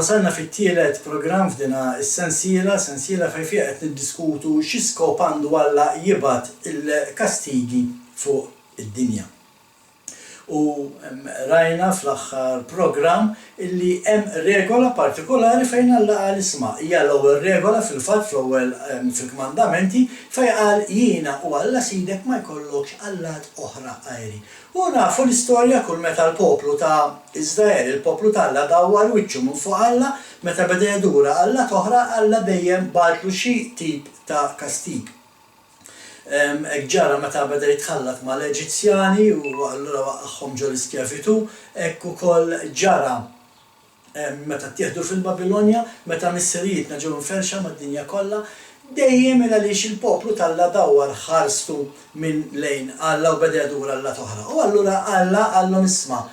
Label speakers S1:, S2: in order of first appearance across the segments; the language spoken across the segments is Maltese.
S1: Wasalna fit-tielet programm f'dina s-sensiela, sensiela fejn fiha qed niddiskutu xi skop għandu Alla jibgħat il-kastigi fuq id-dinja. U rajna fl-aħħar programm illi hemm regola partikolari fejn Alla qal isma', hija l-ewwel regola fil-fatt fl-ewwel fil-kmandamenti fejn qal jiena u Alla Sidek ma jkollokx allat oħra għajri. U nafu l-istorja kull meta l-poplu ta' Iżrael, il-poplu t'Alla dawwar wiċċu minn fuq Alla, meta beda jadura allat oħra, Alla dejjem bagħatlu xi tip ta' kastig. Hekk ġara meta beda jitħallat ma' l-Eġizzjani u allura waqqagħhom ġo l-iskjavitù. Hekk ukoll ġara meta ttieħdu fil-Babilonja, meta missirijietna ġew imferrxa mad-dinja kollha. Dejjem il għaliex il-poplu t'Alla dawwar ħarstu minn lejn Alla u beda jadura allat oħra. U allura Alla qallhom isma',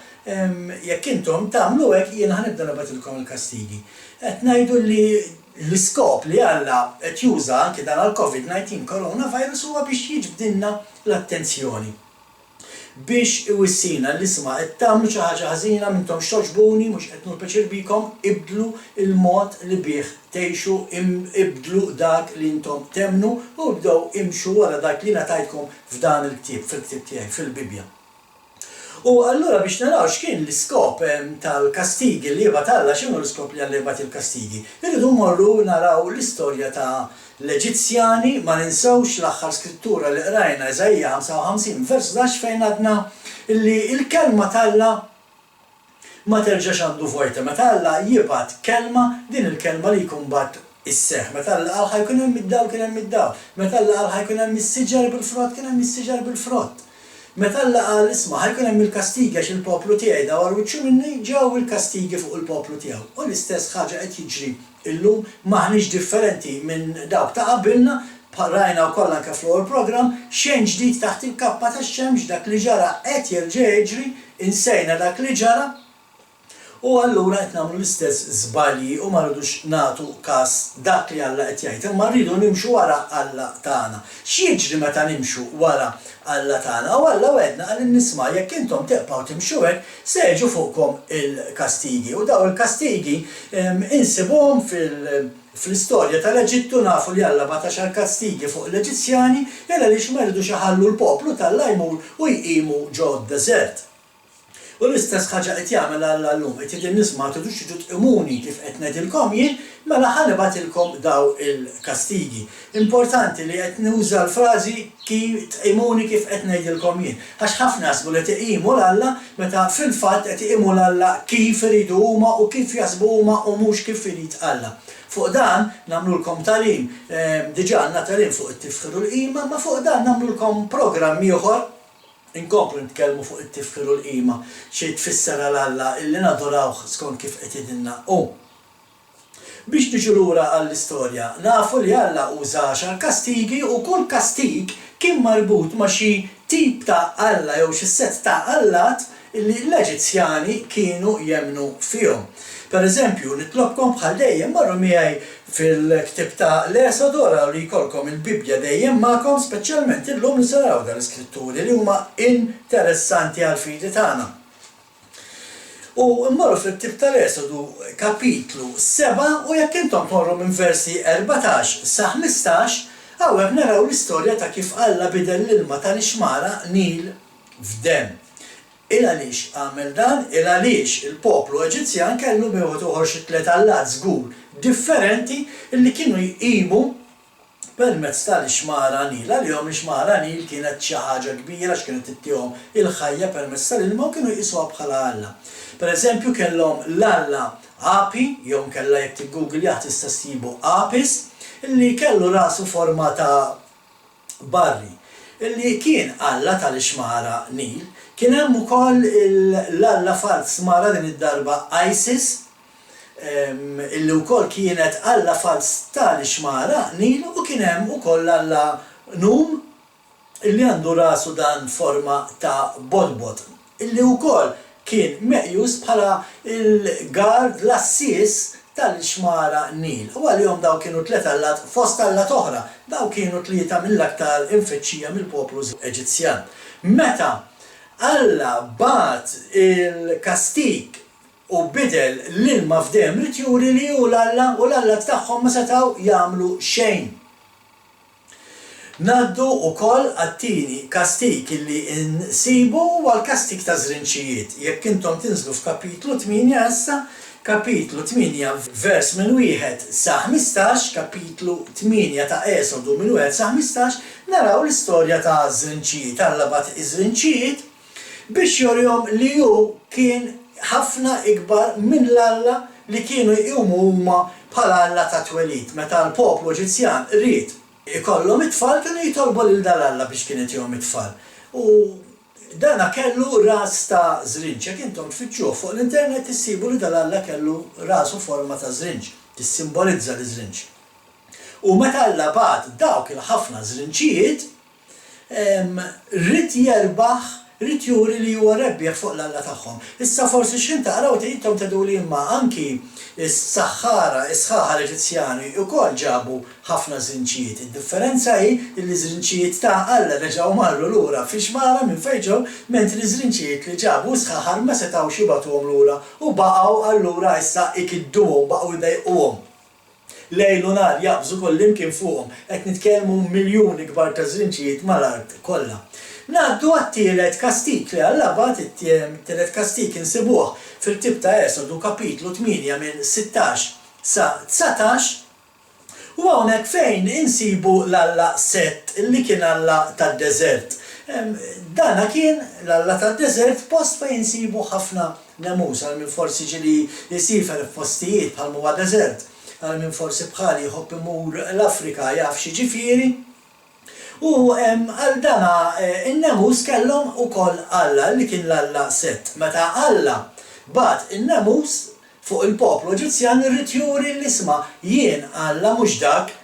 S1: jekk intom tagħmlu hekk jiena ħa nibda nibgħatilkom il-kastigi. Qed ngħidu li L-iskop li Alla qed juża anki dan għall-Covid 19 coronavirus huwa biex jiġbdilna l-attenzjoni. Biex iwissina li isma' qed tagħmlu xi ħaġa ħażina, m'intomx togħġbuni, mhux qed nieħu pjaċir bikom, ibdlu l-mod li bih tgħixu, ibdlu dak li intom temmnu u ibdew imxu wara dak li jiena tajtkom f'dan il-ktieb, fil-ktieb tiegħi, fil-Bibbja. U allura biex naraw x'kien l-iskop tal-kastigi li jibgħat Alla, x'inhu l-iskop li Alla jibgħat il-kastigi? Irridu mmorru naraw l-istorja ta' l-Eġizzjani, ma ninsewx l-aħħar skrittura li qrajna, Iżaija 55 vers 11 fejn għadna li l-kelma t'Alla ma terġax għandu vojta. Meta Alla jibgħat kelma, din il-kelma li jkun bagħat isseħħ. Meta Alla qal ħa jkun hemm id-dawl kien hemm id-dawl. Meta Alla qal ħa jkun hemm is-siġar bil-frott kien hemm is-siġar bil-frott. Meta Alla qal, Isma', ħa jkun hemm il-kastigi għax il-poplu tiegħi dawar wiċċu minni, ġew il-kastigi fuq il-poplu tiegħu. U l-istess ħaġa qed jiġri llum, m'aħniex differenti minn dawk ta' qabilna, bħal rajna wkoll anke fl-ewwel programm, xejn ġdid taħt il-kappa tax-xemx, dak li ġara qed jerġa' jiġri, insejna dak li ġara, U allura qed nagħmlu l-istess żbalji u ma rridux nagħtu kas dak li Alla qed jgħid, imma rridu nimxu wara Alla tagħna. X'jiġri meta nimxu wara Alla tagħna? U Alla wegħedna, qalilna isma' jekk intom tibqgħu timxu hekk, se jiġu fuqkom il-kastigi. U dawn il-kastigi insibuhom fil fl-istorja tal-Eġittu nafu li Alla bagħat għaxar kastigi fuq l-Eġizzjani, il għaliex ma ridux iħallu l-poplu t'Alla jmur u jqimu ġod-deżert. U l-istess ħaġa qed jagħmel Alla llum, qed jgħid lin-nies ma tridux tiġu tqimuni kif qed ngħidilkom jien, mela ħa nibgħatilkom daw il-kastigi. Importanti li qed nuża l-frażi ki tqimuni kif qed ngħidilkom jien. Għax ħafna jaħsbu li qed iqimu 'l Alla meta fil-fatt qed iqimu 'l Alla kif iridu huma u kif jaħsbu huma u mhux kif irid Alla. Fuq dan nagħmlulkom tagħlim, diġà għandna tagħlim fuq it-tifħir u l-qima, imma fuq dan nagħmlulkom programm ieħor, Inkomplu nitkellmu fuq it-tifħir u l-qima, xi tfisser għal Alla illi nadurawh skont kif qed jgħidilna hu. Biex niġu lura għall-istorja, nafu li Alla uża għaxar kastigi u kull kastig kien marbut ma' xi tip ta' alla jew xi sett ta' allat illi l-Eġizzjani kienu jemmnu fihom. Per eżempju, nitlobkom bħal dejjem morru miegħi fil-ktieb ta' l-Esodu, araw li jkollkom il-Bibbja dejjem magħkom, speċjalment illum li se naraw dawn l-iskritturi li huma interessanti għall-fidi tagħna. U mmorru fil-ktieb ta' l-Esodu kapitlu 7 u jekk intom tmorru minn versi 14 sa 15, hawnhekk naraw l-istorja ta' kif Alla bidel l-ilma tal-ixmara Nil f'demm. Il għaliex għamel dan? Il għaliex il-poplu Eġizzjan kellu bejn wieħed u ieħor xi tliet allat żgur differenti li kienu jqimu permezz tal-ixmara Nil. Għalihom l-ixmara Nil kienet xi ħaġa kbira għax kienet ittihom il-ħajja permezz tal-ilma u kienu jqisuha bħala alla. Per eżempju kellhom l-alla Api, jew inkella jekk tiggoogliah tista' ssibu Apis, li kellu rasu forma ta' Barri, li kien alla tal-ixmara Nil. Kien hemm ukoll l-alla falz mara din id-darba Isis, illi wkoll kienet alla falz tal-ixmara Nil u kien hemm ukoll l-alla Num, illi għandu rasu dan forma ta' bodbod. Illi wkoll kien meqjus bħala l-gard, l-għassies tal-xmara Nil. U għalihom dawn kienu tliet allat fost allat oħra. Dawn kienu tlieta mill-aktar imfittxija mill-poplu Eġizzjan. Meta Alla bagħat il-kastig. u bidel l-ilma f'demm ried juri li hu l-Alla u l-allat tagħhom ma setgħu jagħmlu xejn. Ngħaddu wkoll għat-tieni kastig li nsibu huwa l-kastig taż-żrinċijiet. Jekk intom tinżlu f'kapitlu tmienja issa, kapitlu tmienja vers minn wieħed sa 15, kapitlu tmienja ta' Esodu minn wieħed sa 15, naraw l-istorja ta' żrinċijiet. Alla bagħat iż-żrinċijiet biex jurihom li hu kien ħafna ikbar minn l-alla li kienu jqimu huma bħala alla tat-twelid. Meta l-poplu Eġizzjan ried ikollhom it-tfal kienu jitolbu lil dal-alla biex kien itihom it-tfal. U dana kellu ras ta' żrinġ. Jekk intom tfittxuh fuq l-internet issibu li dal-alla kellu rasu forma ta' żrinġ, tissimbolizza l-iżrinġ. U meta Alla bagħat dawk il-ħafna żrinġijiet, Ried jerbaħ, ried juri li huwa rebbieħ fuq l-Alla tagħhom. Issa forsi x'ħin taqraw intom tgħiduli imma anki s-saħħara, is-sħaħar Eġizzjani wkoll ġabu ħafna żrinċijiet. Id-differenza hi li ż-żrinċijiet ta' Alla reġgħu marru lura fix-xmara minn fejn ġew, mentri ż-żrinċijiet li ġabu s-sħaħar ma setgħux jibagħtuhom lura u baqgħu allura issa ikidduhom, baqgħu jdejquhom. Lejl u nhar jaqbżu kullimkien fuqhom. Qed nitkellmu miljuni kbar ta' żrinġijiet mal-art kollha. Ngħaddu għat-tielet kastig li Alla bagħat, it-tielet kastig insibuh fil-ktieb ta' Esodu kapitlu 8 minn 16 sa 19, u hawnhekk fejn insibu l-alla Set li kien alla tad-deżert. Dana kien l-alla tad-deżert post fejn insibu ħafna Nemus, għal min forsi ġieli jsiefer f'postijiet bħal m'huwa deżert, għal min forsi bħali jħobb imur l-Afrika jaf x'jiġifieri. U għal dana n-nemus kellhom ukoll alla li kien l-alla Set. Meta Alla bagħat in-nemus fuq il-poplu Eġizzjan ried juri li isma' jien Alla mhux dak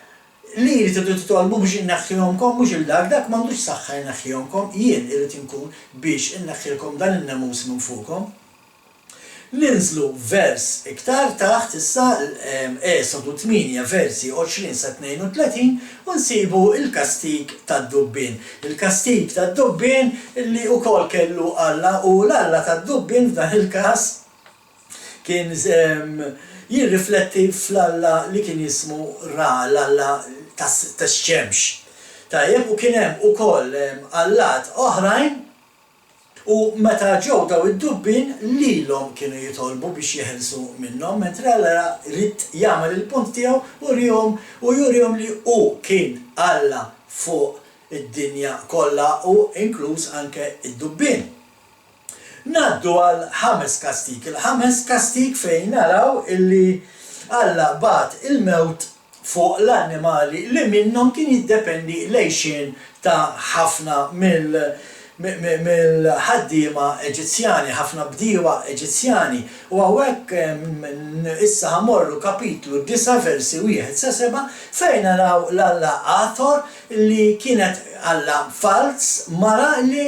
S1: Lili tridu titolbu biex inneħħihomkom, mhux 'il dak, dak m'għandux saħħa jneħħihomkom, jien irrid inkun biex inneħħilkom dan in-nemus minn fuqkom. Ninżlu vers iktar taħt issa, Esodu 8 versi 20 sa 32, u nsibu l-kastig tad-dubbien. Il-kastig tad-dubbien li wkoll kellu Alla, u l-Alla tad-dubbien f'dan il-każ, Kien jirrifletti fl-alla li kien jismu Ra, l-alla tax-xemx. Tajjeb, u kien hemm ukoll allat oħrajn, u meta ġew daw id-dubbien lilhom kienu jitolbu biex jeħilsu minnhom, mentri Alla ried jagħmel il-punt tiegħu u riehom u jurihom li hu kien Alla fuq id-dinja kollha u inkluż anke d-dubbien. Ngħaddu għal ħames kastig. Il-ħames kastig fejn naraw illi Alla bagħat il-mewt fuq l-annimali li minnhom kien jiddependi l-għixien ta' ħafna mill-ħaddiema Eġizzjani, ħafna bdiewa Eġizzjani. U hawnhekk issa ħa mmorru kapitlu 9 versi wieħed sa sebgħa fejn naraw l-alla Athor li kienet alla falz, mara li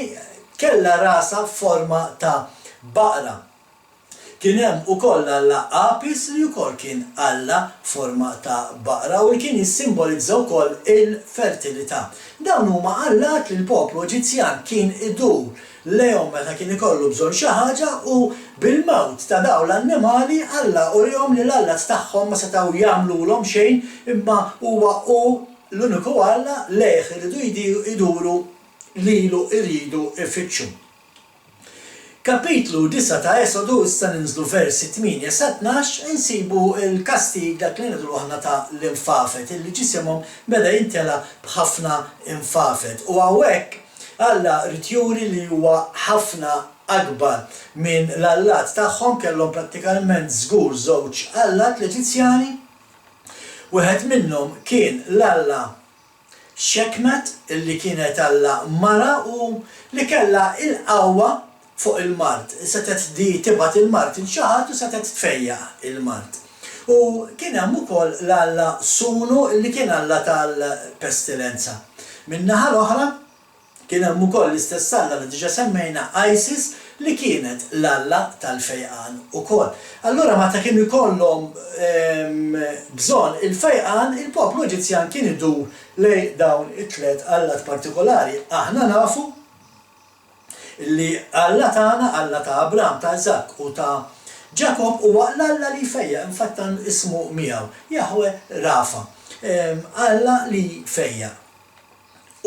S1: Kellha rasha f'forma ta' baqra. Kien hemm ukoll l-alla Apis li wkoll kien alla f'forma ta' baqra u li kien jissimbolizza wkoll il-fertilità. Dawn huma allat li l-poplu Eġizzjan kien idur lejhom meta kien ikollu bżonn xi ħaġa u bil-mewt ta' dawn l-annimali Alla urihom li l-allat tagħhom ma setgħu jagħmlulhom xejn imma huwa hu l-uniku Alla lejh iridu jduru lilu jridu jfittxu. Kapitlu 9 ta' Esodu, issa ninżlu versi 8 sa 12, insibu l-kastig dak li ngħidulu aħna ta' l-infafet, illi ġisimhom beda jimtela b'ħafna infafet. U hawnhekk Alla ried juri li huwa ħafna akbar minn l-allat tagħhom, kellhom prattikalment żgur żewġ allat l-Eġizzjani. Wieħed minnhom kien l-alla Xekmet, li kienet alla mara u li kellha l-qawwa fuq il-mard. Setgħet di tibgħat il-mard 'il xi ħadd u setgħet tfejjaq il-mard. U kien hemm ukoll l-alla Sunu li kien alla tal-pestilenza. Min-naħa l-oħra, Kien hemm ukoll l-istess alla li diġà semmejna, Isis, li kienet l-alla tal-fejqan ukoll. Allura meta kienu jkollhom bżonn il-fejqan, il-poplu Eġizzjan kien idur lejn dawn it-tliet allat partikolari. Aħna nafu li Alla tagħna, Alla ta' Abram, ta' Iżakk u ta' Ġakobb huwa l-Alla li jfejjaq, infatti għandu ismu miegħu, Jaħwe Rafa, Alla li jfejjaq.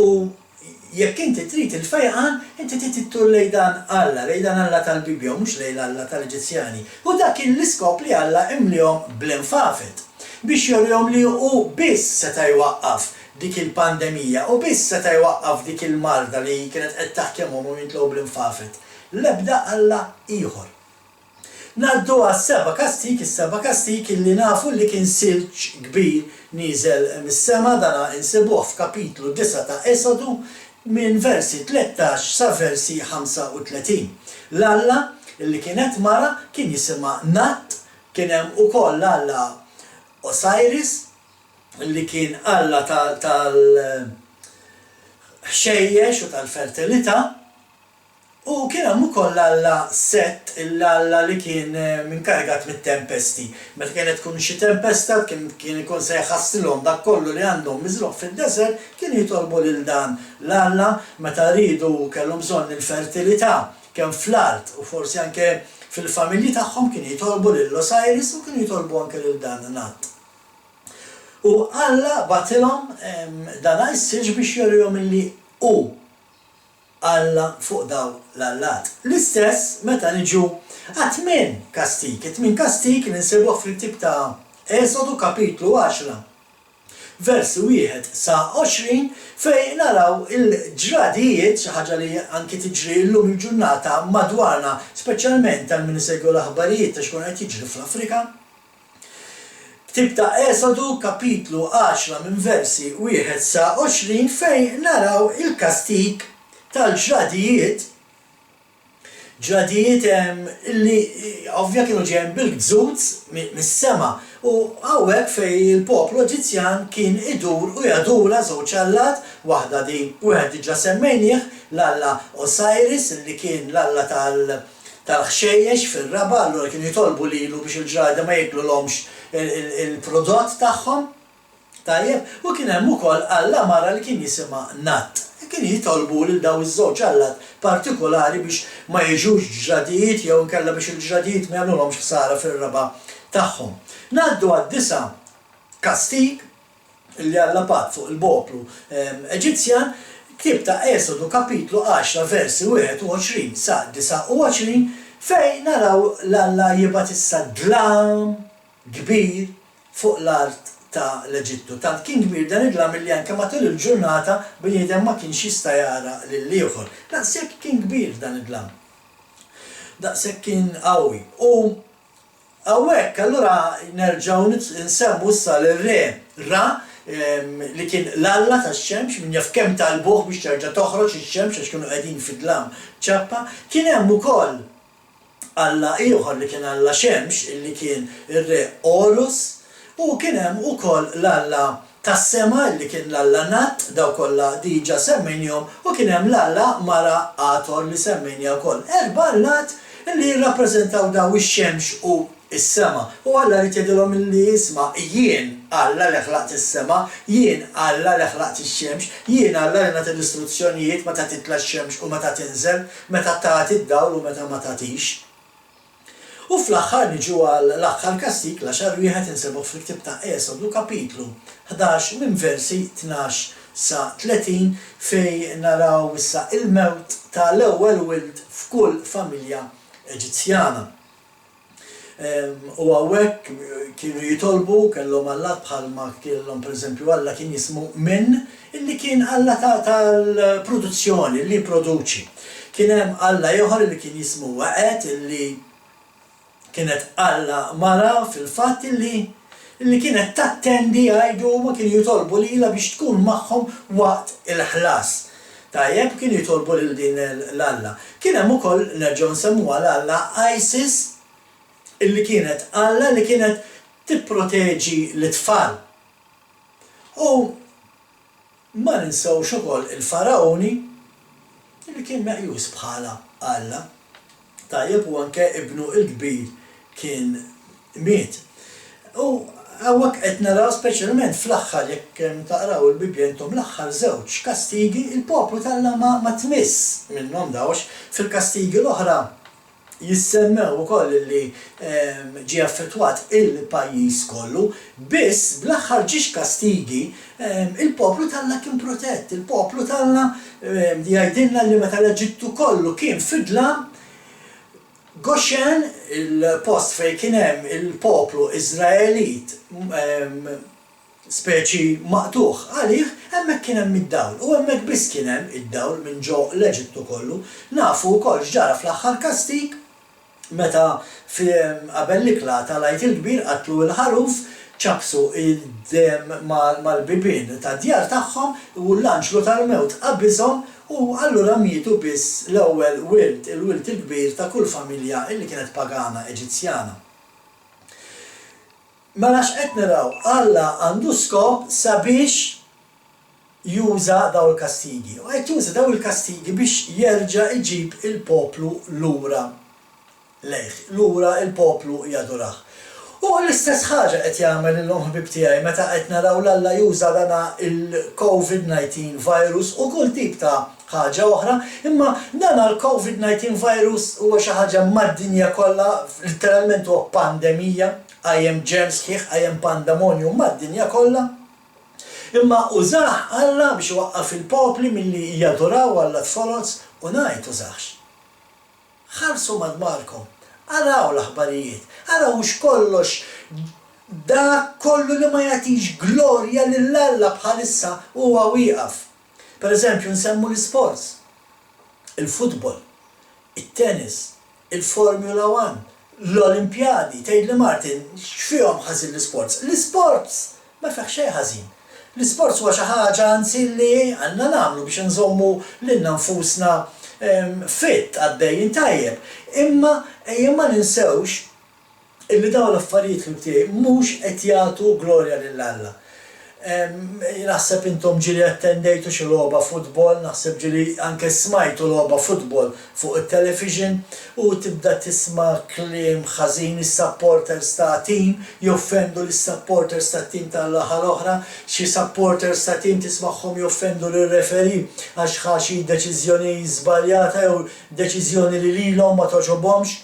S1: U jekk inti trid il-fejqan, inti trid iddur lejn dan Alla, lejn dan Alla tal-Bibbja u mhux lejn l-alla tal-Eġizzjani. U dak kien l-iskop li Alla imliehom bl-infafet, biex jurihom li hu biss seta' jwaqqaf dik il-pandemija, hu biss seta' jwaqqaf dik il-marda li kienet qed taħkemhom u jimtlew bl-infafet. L-ebda Alla ieħor. Ngħaddu għas-seba' kastig, is-seba' kastig illi nafu li kien silġ kbir nieżel mis-sema, dana insibuh f'kapitlu disgħa ta' Esodu minn versi 13 sa versi 35. L-alla illi kienet mara kien jisimha Nat, kien hemm ukoll l-alla Osiris li kien alla tal-ħxejjex u tal-fertilità. U kien hemm ukoll l-alla Set, l-alla li kien inkarigat mit-tempesti. Meta kienet tkun xi tempesta, kien kien ikun se jħassrilhom dak kollu li għandhom miżrugħ fid-deżert, kienu jitolbu lil dan l-alla meta riedu kellhom bżonn il-fertilità, kemm fl-art u forsi anke fil-familji tagħhom kienu jitolbu lil Osiris u kienu jitolbu anke lil dan Nat. U Alla bagħtilhom dan is-silġ biex jurihom illi hu Alla fuq dawn l-allat. L-istess meta niġu għat-tmien kastig. It-tmien kastig li nsibuh fil-ktieb ta' Esodu kapitlu għaxra, versi wieħed sa 20 fejn naraw il-ġradijiet, xi ħaġa li anki tiġri llum il-ġurnata madwarna, speċjalment għal min isegwi l-aħbarijiet ta' x'ikun qed jiġri fl-Afrika. Ktieb ta' Esodu, kapitlu għaxra minn versi wieħed sa 20 fejn naraw il-kastig tal-ġradijiet, ġradijiet li ovvja kienu ġejjin bil-gzuz mis-sema u hawnhekk fejn il-poplu Eġizzjan kien idur u jadura żewġ allat, waħda din wieħed diġà semmejnieh, l-alla Osiris li kien l-alla tal tal-ħxejjex fir-raba' allura kienu jitolbu lilu biex il-ġrajda ma jiklulhomx il-prodott tagħhom. Tajjeb, u kien hemm ukoll alla mara li kien jisimha Nat. Kienu jitolbu lil dawn iż-żewġ allat partikolari biex ma jiġux ġradijiet jew inkella biex il-ġradijiet ma jagħmlulhomx ħsara fir-raba' tagħhom. Ngħaddu għad-disa' kastig. li Alla bagħat fuq il-poplu Eġizzjan, ktieb ta' Esodu kapitlu għaxra versi 21 sa 29, fejn naraw 'l Alla jibgħat issa dlam kbir fuq l-art ta' l-Eġittu. Tant kien kbir dan id-dlam illi anke matul il-ġurnata bniedem ma kienx jista' jara lill-ieħor. Daqshekk kien kbir dan id-dlam. Daqshekk kien qawwi. U Hawnhekk allura nerġgħu nsemmu issa lir-re Ra li kien l-alla tax-xemx, min jaf kemm talbuh biex terġa' toħroġ ix-xemx għax kienu qegħdin fi dlam ċappa. Kien hemm ukoll alla ieħor li kien alla xemx illi kien ir-re Horus u kien hemm ukoll l-alla tas-sema li kien l-alla Nat, dawk kollha diġa semmejniehom, u kien hemm l-alla mara Ator li semmejniha wkoll. Erbgħa allat li jirrappreżentaw daw ix-xemx u s-sema. U Alla ried jgħidilhom illi isma' jien Alla li ħlaqt is-sema, jien Alla li ħlaqt ix-xemx, jien Alla li nagħti l-istruzzjonijiet meta titla' x-xemx u meta tinżel, meta tagħti d-dawl u meta ma tagħtix. U fl-aħħar niġu għal l-aħħar kastig, l-għaxar wieħed insibuh fil-ktieb ta' Esodu kapitlu 11 minn versi 12 sa 30 fejn naraw issa il-mewt ta' l-ewwel wild f'kull familja Eġizzjana. U hawnhekk kienu jitolbu, kellhom allat bħalma kellhom pereżempju alla kien jismu Min illi kien alla tal-produzzjoni, li jipproduċi. Kien hemm alla ieħor illi kien jismu Waqet illi kienet alla mara fil-fatt illi illi kienet tattendi jgħidu huma kienu jitolbu lilha biex tkun magħhom waqt il-ħlas. Tajjeb, kienu jitolbu lil din l-alla. Kien hemm ukoll, nerġgħu nsemmuha l-alla Isis illi kienet alla li kienet tipproteġi lit-tfal. U ma ninsewx ukoll il-Fargħuni li kien meqjus bħala alla. Tajjeb u anke ibnu l-kbir kien miet. U hawnhekk qed naraw speċjalment fl-aħħar jekk taqraw il-Bibbja intom l-aħħar żewġ kastigi il-poplu t'Alla ma ma tmiss minnhom dawn għax fil-kastigi l-oħra. Jissemmew ukoll li ġie affettwat il-pajjiż kollu. Biss, bl-aħħar ġiex kastigi, il-poplu t'Alla kien protett. Il-poplu t'Alla jgħidilna li meta l-Eġittu kollu kien fid-dlam, Goshen, il-post fejn kien hemm il-poplu Iżraelit, speċi maqtugħ għalih, hemmhekk kien hemm id-dawl, u hemmhekk biss kien hemm id-dawl minn ġo l-Eġittu kollu. Nafu wkoll x'ġara fl-aħħar kastig, meta fi qabel l-ikla ta' l-Għid il-Kbir qatlu l-ħaruf, ċappsu d-demm mal-bibien tad-djar tagħhom, u l-anġlu tal-mewt qabiżhom, u allura mietu biss l-ewwel wild, il-wild il-kbir ta' kull familja illi kienet pagana Eġizzjana. Mela x'qed naraw? Alla għandu skop sabiex juża dawn il-kastigi. U qed juża dawn il-kastigi biex jerġa' jġib il-poplu lura lejh, lura l-poplu jadurah. U l-istess ħaġa qed jagħmel illum ħbieb tiegħi meta qed naraw 'l Alla juża dana il-Covid 19 virus u kull tip ta' ħaġa oħra, imma dana l-Covid 19 virus huwa xi ħaġa mad-dinja kollha, litteralment huwa pandemija. Qajjem ġenn sħiħ, qajjem pandemonju mad-dinja kollha. Imma użah Alla biex iwaqqaf il-popli milli jaduraw allat foloz, u ngħid użahx. Ħarsu madwarkom, araw l-aħbarijiet, araw hux kollox dak kollu li ma jagħtix glorja lil Alla bħalissa huwa wieqaf. Per eżempju nsemmu l-isports, il-futbol, it-tennis, il-Formula One, l-Olimpjadi, tgħidli Martin, x'fihom ħażin l-isports? L-isports ma fih xejn ħażin. L-isports huwa xi ħaġa anzi li għandna nagħmlu biex inżommu lilna nfusna fit, għaddejjin tajjeb. Imma ejja ma ninsewx illi dawn l-affarijiet ħbieb tiegħi mhux qed jagħtu glorja lil Alla. Naħseb intom ġieli attendejtu xi logħba futbol, naħseb ġieli anke smajtu logħba futbol fuq it-television u tibda tisma' kliem ħażin, is-supporters ta' tim joffendu lis-supporters tat-tim tan-naħa l-oħra, xi supporters ta' tim tismagħhom joffendu lir-referee għax ħa xi deċiżjoni żbaljata jew deċiżjoni li lilhom ma togħġobhomx.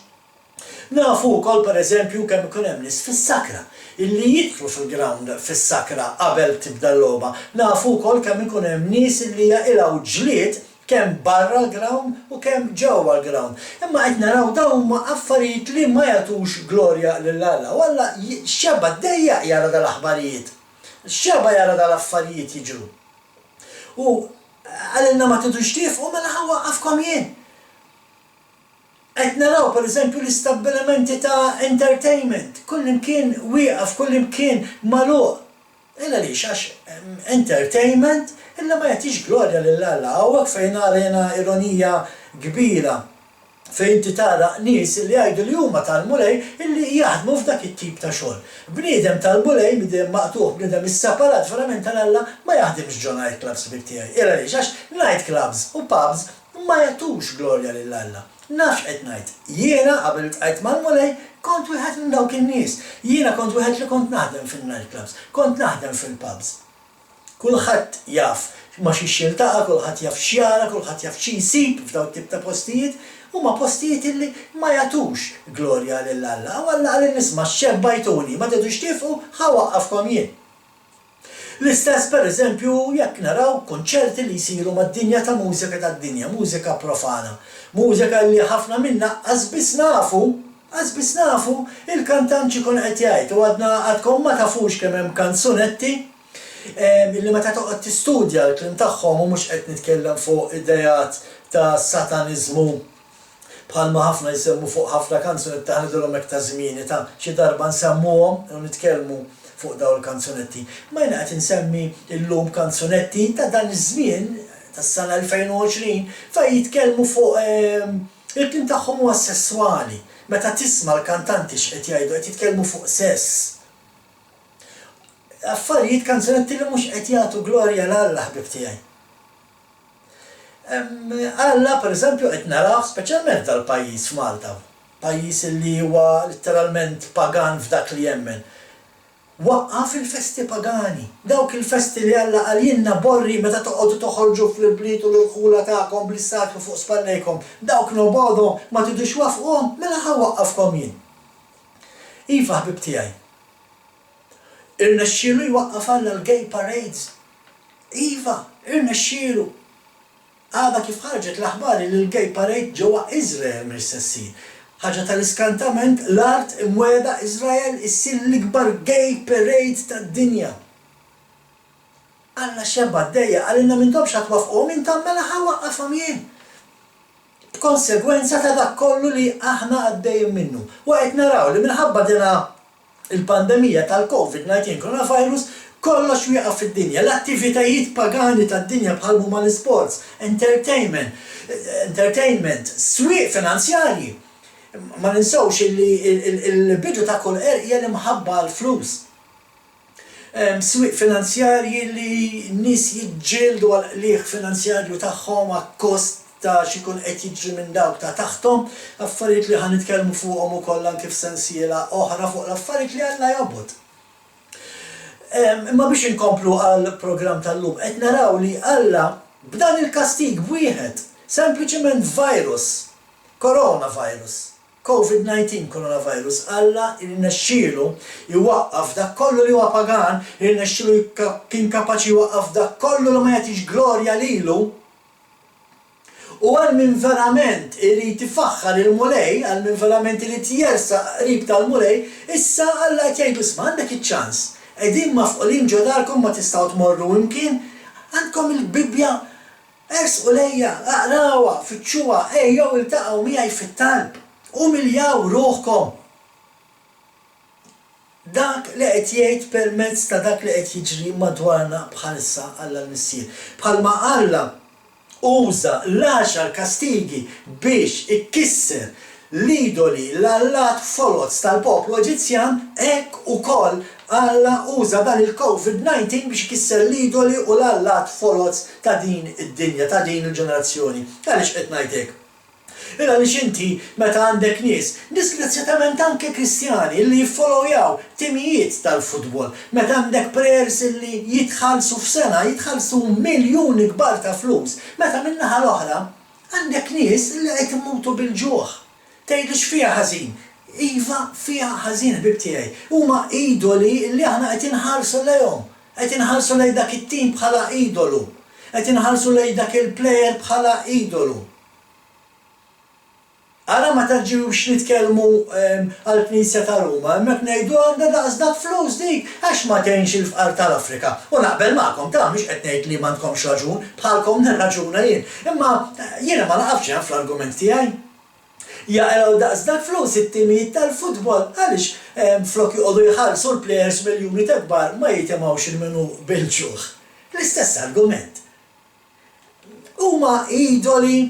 S1: Nafu wkoll per eżempju kemm ikun hemm nies fis-sakra illi jidħlu fil-ground fis-sakra qabel tibda l-logħba. Nafu wkoll kemm ikun hemm nies illi jaqilgħu ġlied kemm barra l-ground u kemm ġewwa l-ground. Imma qed naraw dawn huma affarijiet li ma jagħtux glorja lil Alla. U Alla xeba' ddejjaq jara dal-aħbarijiet. Xeba' jara dal-affarijiet jiġru. U qalilna ma tridux tiefqu mela ħa nwaqqafkom jien. Qed naraw pereżempju l-istabbilimenti ta' entertainment, kullimkien wieqaf, kullimkien magħluq. Il għaliex? Għax entertainment illa ma jagħtix glorja lil Alla. Hawnhekk fejn nara jiena ironija kbira fejn inti tara nies li jgħidu li huma tal-Mulej illi jaħdmu f'dak it-tip ta' xogħol. Bniedem tal-Mulej, bniedem maqtugħ, bniedem isseparat verament għal Alla ma jaħdimx ġo night clubs ħbieb tiegħi. Il għaliex? Għax night clubs u pubs Ma jagħtux glorja lil Alla. Naf x'qed ngħid. Jiena, qabel iltqajt mal-Mulej, kont wieħed minn dawk in-nies. Jiena kont wieħed li kont naħdem fin-night clubs, kont naħdem fil-pubs. Kulħadd jaf ma' xiex jiltaqa', kulħadd jaf x'jara, kulħadd jaf xi jsib f'dawn it-tip ta' postijiet. Huma postijiet illi ma jagħtux glorja lil Alla. U Alla qalilna isma' xxebbajtuni, ma tridux tiefqu, ħa waqqafkom jien. L-istess per eżempju jekk naraw kunċerti li jsiru mad-dinja ta' mużika tad-dinja, mużika profana, mużika li ħafna minna qas biss nafu, qas biss nafu il-kantant x'ikun qed jgħid u għadna għadkom ma tafux kemm hemm kanzunetti li meta toqgħod tistudja l-kliem tagħhom u mhux qed nitkellem fuq ideat ta' sataniżmu Bħalma ħafna jsemmu fuq ħafna kanzunetti aħna ngħidulhom hekk ta' żmieni ta' xi darba nsemmuhom u nitkellmu fuq dawn il-kanzunetti. Imma jiena qed insemmi llum kanzunetti ta' dan iż-żmien, tas-sena 2020, fejn jitkellmu fuq il-kliem tagħhom huwa sesswali. Meta tisma' l-kantanti x'qed jgħidu qed jitkellmu fuq sess. Affarijiet, kanzunetti li mhux qed jagħtu glorja 'l Alla ħbieb tiegħi. Alla, per eżempju, qed narah speċjalment f'dal-pajjiż f'Malta, pajjiż li huwa litteralment pagan f'dak li jemmen. Waqqaf il-festi pagani, dawk il-festi li Alla qal jien naborri meta toqogħdu toħorġu fl-ibliet u l-irħula tagħkom bl-istatwi fuq spallejkom, dawk nobgħodhom, ma tridux twaffquhom, mela ħa waqqafkom jien. Iva ħbieb tiegħi. Irnexxielu jwaqqaf Alla l-gay parades? Iva, irnexxielu. Għadha kif ħarġet l-aħbar li l-Gay Parade ġewwa Iżrael mhix se ssir. Ħaġa tal-iskantament, l-art imwiegħda Iżrael issir l-ikbar Gay Parade tad-dinja. Alla xeba' ddejjaq, qalilna m'intomx ħa twaffquhom intom mela ħa waqqafhom jien. B'konsegwenza ta' dak kollu li aħna għaddejjin minnu. U qed naraw li minħabba dina il-pandemija tal-Covid 19 coronavirus, kollox wieqaf fid-dinja. L-attivitajiet pagani tad-dinja bħal m'huma l-isports, entertainment, entertainment, swieq finanzjarji. Ma ninsewx illi l-bidu ta' kull qerq hija l-imħabba għall-flus. Swieq finanzjarji li nies jiġġieldu għall-qligħ finanzjarju tagħhom akkost ta' x'ikun qed jiġri minn dawk ta' taħthom, affarijiet li ħa nitkellmu fuqhom ukoll anki f'sensiela oħra fuq l-affarijiet li Alla jobgħod. Imma biex inkomplu għall-programm tal-lum, qed naraw li Alla b'dan il-kastig b'wieħed, sempliċement virus, coronavirus, Covid 19 Coronavirus Alla irnexxielu jwaqqaf dak kollu li huwa pagan, irnexxielu kien kapaċi jwaqqaf dak kollu li ma jagħtix glorja lilu. U għal min verament irid ifaħħar il-Mulej, għal min verament irid jersaq qrib tal-Mulej, issa Alla qed jgħidlu isma' għandek iċ-ċans, qegħdin mafqulin ġo darkom ma tistgħu tmorru imkien, għandkom il-Bibbja Ersqu lejja, aqrawha, fittxuha, ejjew iltaqgħu miegħi fit-talb. Umiljaw ruħkom. Dak li qed jgħid permezz ta' dak li qed jiġri madwarna bħalissa Alla l-Missier. Bħalma Alla uża l-għaxar kastigi biex ikisser l-idoli, l-allat foloz tal-poplu Eġizzjan, hekk ukoll Alla uża dan il-Covid 19 biex ikisser l-idoli u l-allat foloz ta' din id-dinja, ta' din il-ġenerazzjoni. Għaliex qed ngħid hekk? Il għaliex inti meta għandek nies, disgrazzjatament anke Kristjani, li jiffollowjaw timijiet tal-futbol, meta għandek prayers li jitħallsu f'sena, jitħallsu miljuni kbar ta' flus, meta min-naħa l-oħra, Għandek nies li qed imutu bil-ġuħ. Tgħidli x'fiha ħażin? Iva, fiha ħażin ħbieb tiegħi. Huma idoli li aħna qed inħarsu lejhom. Qed inħarsu lejn dak it-tim bħala idolu. Qed inħarsu lejn dak il-plejer bħala idolu. Ara meta ġiu biex nitkellmu għall-Knisja ta' Ruma, hemmhekk ngħidu għandha daqs dak flus dik, għax ma tgħinx il-fqar tal-Afrika. U naqbel magħkom, ta' mhix qed ngħid li m'għandkomx raġun, bħalkom nirraġuna jien. Imma jiena ma naqafx hemm fl-argument tiegħi. Jaqilgħu daqs dak flus it-timijiet tal-futbol, għaliex flok joqogħdu jħallsu l-plejers miljuni ta' kbar ma jitimgħux 'il min hu bil-ġuħ. L-istess argument. Huma idoli,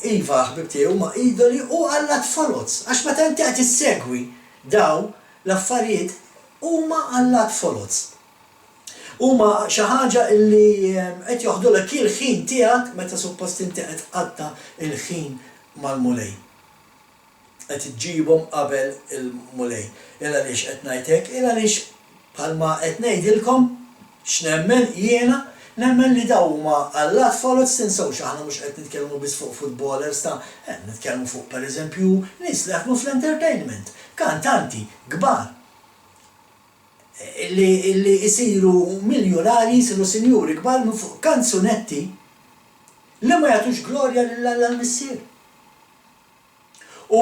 S1: iva, ħbieb tiegħi, huma idoli u allat foloz. Għax meta inti qed issegwi dawn l-affarijiet, huma allat foloz. Huma xi ħaġa li qed joħdulek il-ħin tiegħek meta suppost inti qed tqatta' l-ħin mal-Mulej. qed iġġibhom qabel il-Mulej. Il għaliex qed ngħid hekk? Il għaliex bħalma qed ngħidilkom x'nemmen jiena, nemmen li dawn huma allat foloz, tinsewx aħna mhux qed nitkellmu biss fuq footballers ta', qed nitkellmu fuq pereżempju nies li jaħdmu fl-entertainment, kantanti kbar li li jsiru miljunarji, jsiru sinjuri kbar minn fuq kanzunetti li ma jagħtux glorja lil Alla l-Missier. U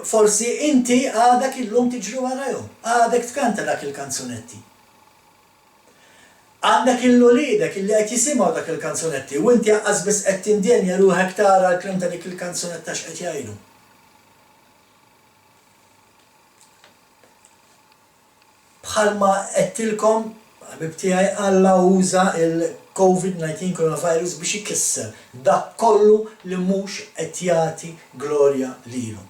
S1: forsi inti għadek illum tiġri warajhom, għadek tkanta dak il-kanzunetti. Għandek 'il uliedek illi qed jisimgħu dak il-kanzunetti u inti aqqas biss qed tindenja ruħek tara l-kliem ta' dik il-kanzunetta x'qed jgħidu. Bħalma għedtilkom, ħbieb tiegħi, Alla uża l-Covid 19 coronavirus biex ikisser dak kollu li mhux qed jagħti glorja lilu.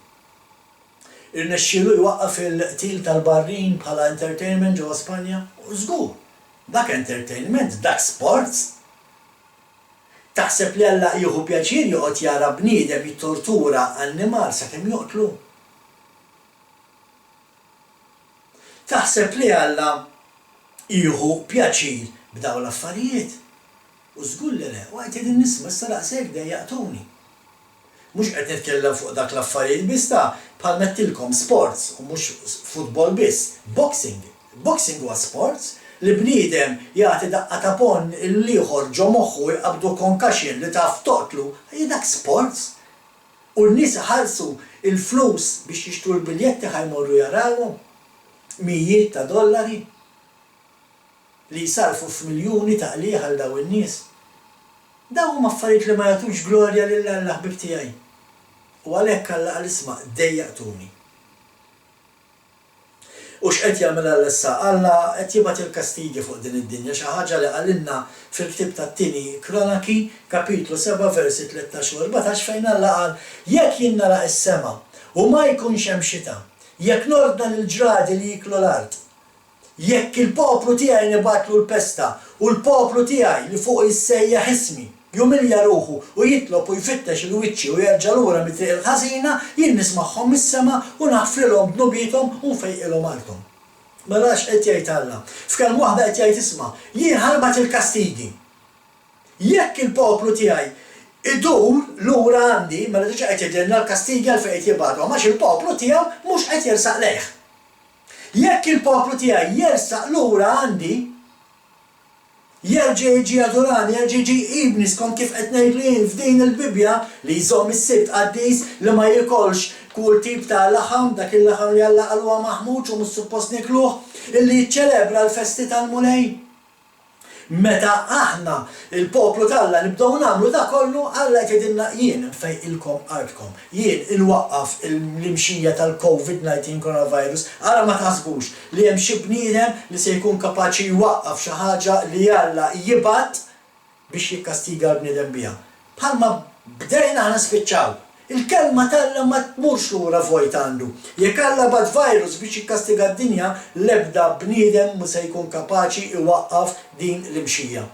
S1: Irnexxielu jwaqqaf il-qtil tal-barrin bħala entertainment ġewwa Spanja? Żgur! Dak entertainment, dak sports! Taħseb li Alla jieħu pjaċir joqgħod jara bniedem jittortura annimal sakemm joqtlu? Taħseb li Alla jieħu pjaċir b'dawn l-affarijiet? U żgur li le. U qed jgħidilna isma' issa daqshekk dejjaqtuni. Mhux qed nitkellem fuq dak l-affarijiet biss ta' bħal m'għedtilkom sports u mhux football biss, boxing. Boxing huwa sports li bniedem jagħti daqqa ta' ponn 'l ieħor ġo moħħu u jqabbdu concussion li taf toqtlu, hi dak sports. U n-nies iħallsu l-flus biex jixtru l-biljetti ħa jmorru jarawhom. Mijiet ta' dollari li jsarrfu f'miljuni ta' qligħ għal dawn in-nies. Dawn huma affarijiet li ma jagħtux glorja lil Alla ħbieb tiegħi. U għalhekk Alla qal isma' dejjaqtuni. U x'qed jagħmel Alla issa? Alla qed jibgħat il-kastigi fuq din id-dinja, xi ħaġa li qalilna fil-ktieb tat-Tieni Kronaki, kapitlu 7, versi 13 u 14, fejn Alla qal, Jekk jien nagħlaq is-sema, u ma jkunx hemm xita, jekk nordna lill-ġradi li jieklu l-art, Jekk il-poplu tiegħi nibgħatlu l-pesta, u l-poplu tiegħi, li fuqu jissejjaħ ismi, jumilja ruħu u jitlob u jfittex 'il wiċċi u jerġa' lura mit-triq il-ħażina, jien nismagħhom mis-sema u naħfrilhom dnubiethom u nfejqilhom arthom. Mela x'qed jgħid Alla? F'kelma waħda qed jgħid, Isma', jien ħa nibgħat il-kastigi. Jekk il-poplu tiegħi idur lura għandi, mela diġà qed jgħidilna l-kastigi għalfejn qed jibgħathom, għax il-poplu tiegħu mhux qed jersaq lejh. Jekk il-poplu tiegħi jersaq lura għandi, jerġa' jiġi jadurani, jerġa' jiġi jqibni skont kif qed ngħidlu jien f'din il-Bibbja, li jżomm is-Sibt qaddis, li ma jikolx kull tip ta' laħam, dak il-laħam li Alla qal huwa maħmuġ u mhux suppost niekluh, illi jiċċelebra l-festi tal-Mulej. Meta aħna, il-poplu t'Alla, nibdew nagħmlu dak kollu, Alla qed jgħidilna, Jien infejqilkom artkom. Jien inwaqqaf l-imxija tal-Covid 19 coronavirus. Ara ma taħsbux li hemm xi bniedem li se jkun kapaċi jwaqqaf xi ħaġa li Alla jibgħat biex jikkastiga l-bniedem biha. Bħalma bdejna aħna nispiċċaw. Il-Kelma t'Alla ma tmurx lura vojt għandu. Jekk Alla bagħat virus biex jikkastiga d-dinja, l-ebda bniedem mhu se jkun kapaċi jwaqqaf din l-imxija.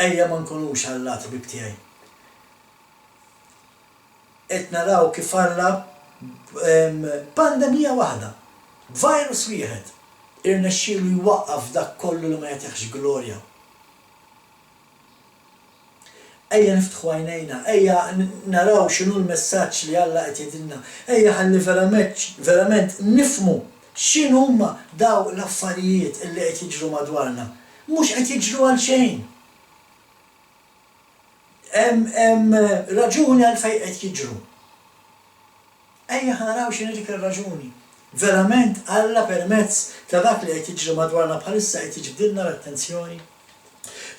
S1: Ejja ma nkunux allat, ħbieb tiegħi. Qed naraw kif Alla b'pandemija waħda, b'virus wieħed, irnexxielu jwaqqaf dak kollu li ma jagħtihx glorja. Ejja niftħu għajnejna, ejja naraw x'inhu l-messaġġ li Alla qed jgħidilna, ejja ħalli verament verament nifhmu x'inhuma dawn l-affarijiet li qed jiġru madwarna. Mhux qed jiġru għalxejn. Hemm hemm raġuni għalfejn qed jiġru. Ejja ħa naraw x'inhi dik ir-raġuni. Verament Alla permezz ta' dak li qed jiġri madwarna bħalissa qed jiġbdilna l-attenzjoni?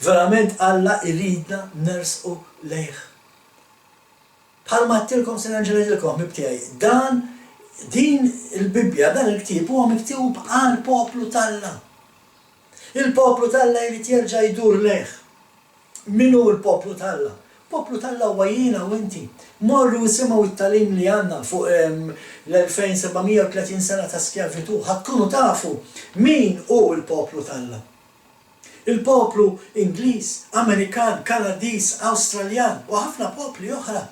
S1: Verament Alla jridna nersqu lejh? Bħalma għedtilkom se nerġa' ngħidilkom ħbieb tiegħi, dan din il-Bibbja, dan il-ktieb huwa miktub għall-poplu t'Alla. Il-poplu t'Alla jrid jerġa' jdur lejh. Min hu l-poplu t'Alla? Poplu t'Alla huwa jiena u inti. Morru isimgħu t-tagħlim li għandna fuq l-2730 sena ta' skjavitù, ħa tkunu tafu min hu l-poplu t'Alla. Il-poplu Ingliż, Amerikan, Kanadiż, Awstraljan u ħafna popli oħra.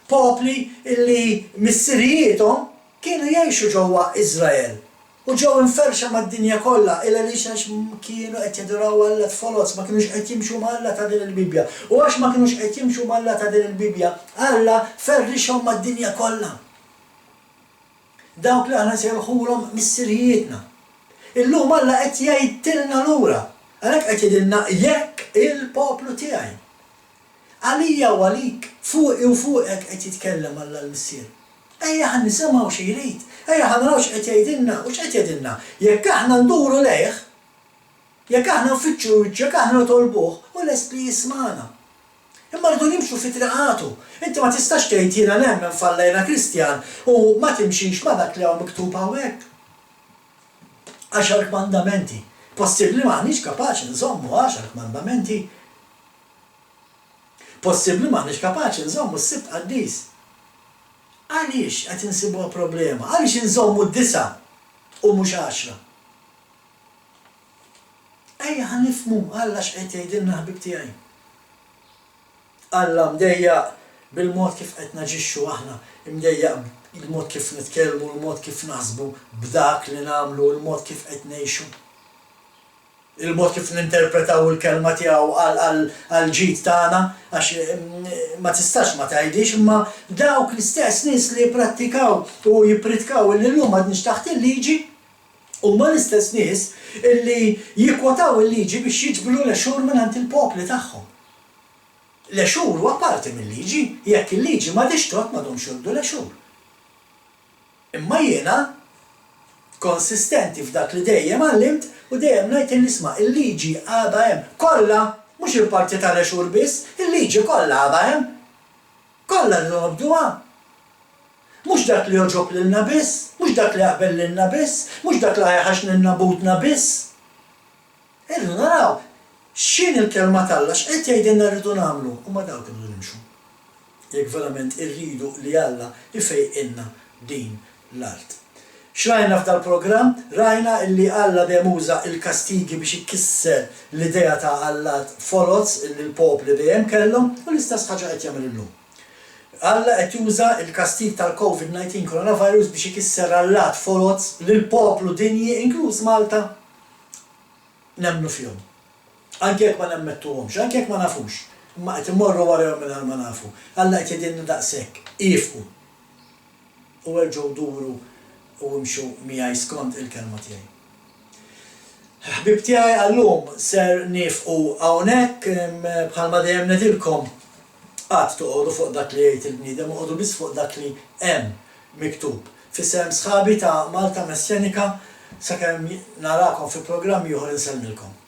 S1: Popli li missirijiethom kienu jgħixu ġewwa Iżrael u ġew imferrxa mad-dinja kollha, il għaliex għax kienu qed jaduraw allat foloz, ma kinux qed jimxu ma' Alla ta' din il-Bibbja. U għax ma kinux qed jimxu ma' Alla ta' din il-Bibbja, Alla ferrixhom mad-dinja kollha. Dawk li aħna nsejħulhom missirijietna. Illum Alla qed jgħidtilna lura. Għalhekk qed jgħidilna jekk il-poplu tiegħi. Għalija u għalik, fuqi u fuqek qed jitkellem Alla l-Missier. Ejja ħa nisimgħu xi jrid, ejja ħa naraw x'qed jgħidilna u x'qed jgħidilna. Jekk aħna nduru lejh, jekk aħna nfittxu wiċċu, jekk aħna nitolbuh, hu lest li jismagħna. Imma rridu nimxu fi triqatu. Inti ma tistax tgħid jiena nemmen f'Alla jiena Kristjan u ma timxix ma' dak li hawn miktub hawnhekk. Għaxar kmandamenti. Possibbli m'aħniex kapaċi nżommu għaxar kmandamenti? Possibbli m'aħniex kapaċi nżommu s-Sibt qaddis? Għaliex qed insibuha problema? Għaliex inżommu disgħa u mhux għaxra? Ejja ħa nifhmu Alla x'qed jgħidilna ħbieb tiegħi. Alla mdejjaq. bil-mod kif qed naġixxu aħna, imdejjaq bil-mod kif nitkellmu, il-mod kif naħsbu, b'dak li nagħmlu, il-mod kif qed ngħixu. Il-mod kif ninterpretaw il-Kelma tiegħu għall-ġid tagħna, għax ma tistax ma tgħidhiex, imma dawk l-istess nies li jipprattikaw u jippritkaw illi llum m'għadniex taħt il-liġi, huma l-istess nies illi jikkwotaw il-liġi biex jiġbru l-għexur mingħand il-popli tagħhom. L-għexur huwa parti mil-liġi, jekk il-liġi m'għadhiex tgħodd m'għadhomx jgħoddu l-għexur. Imma jiena konsistenti f'dak li dejjem għallimt u dejjem ngħid illi isma' il-liġi għadha hemm. Kollha, mhux il-parti tal-għexur biss, il-liġi kollha għadha hemm. Kollha rridu nobduha. Mhux dak li jogħġob lilna biss, mhux dak li jaqbel lilna biss, mhux dak li ħa jħaxxnilna butna biss. Irridu naraw x'inhi l-Kelma t'Alla, x'qed jgħidilna rridu nagħmlu u ma' dawk irridu nimxu. Jekk verament irridu li Alla jfejqilna din l-art. X'rajna f'dal-programm? Rajna illi Alla dejjem uża l-kastigi biex ikisser l-idea ta' allat foloz illi l-popli dejjem kellhom u l-istess ħaġa qed jagħmel illum. Alla qed juża l-kastig tal-Covid 19 coronavirus biex ikisser allat foloz li l-poplu dinji inkluż Malta nemmnu fihom. Anke jekk ma nammettuhomx, anke jekk ma nafux, imma qed immorru warajhom mingħajr ma nafu. Alla qed jgħidilna daqshekk, ieqfu u erġgħu duru u imxu miegħi skont il-kelma tiegħi. Ħbieb tiegħi għal-lum ser niefqu hawnhekk, bħalma dejjem ngħidilkom, qatt toqogħdu fuq dak li jgħid il-bniedem, oqogħdu biss fuq dak li hemm miktub. F'isem sħabi ta' Malta Messjanika, sakemm narakom fi programm ieħor insellmilkom.